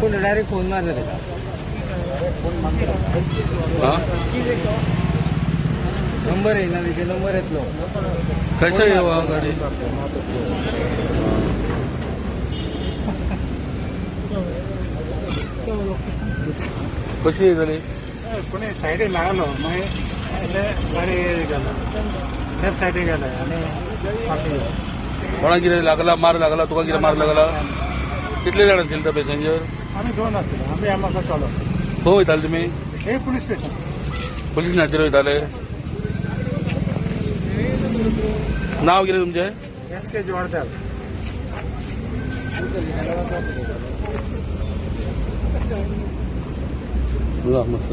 कोण direct phone मारला त्याला. नंबर आहे ना तिथे, नंबर येतलो. कैसा आहे वा गाडी? कशी आहे झाली? कोणी सायडीक लागलो, मागीर गाडी गेलो, लेफ्ट सायडीक गेले आनी फाटी. कोणाक कितें लागला? मार लागला तुका? कितें मार लागला? कितले जाण आशिल्ले ते पॅसेंजर? आमी दोन आशिल्ले, आमी आमकां चलो. खंय वयताले तुमी? हे पुलीस स्टेशन. पुलीस स्टेशनाचेर वयताले. नाव कितें तुमचें? S K Joddar. मस्त.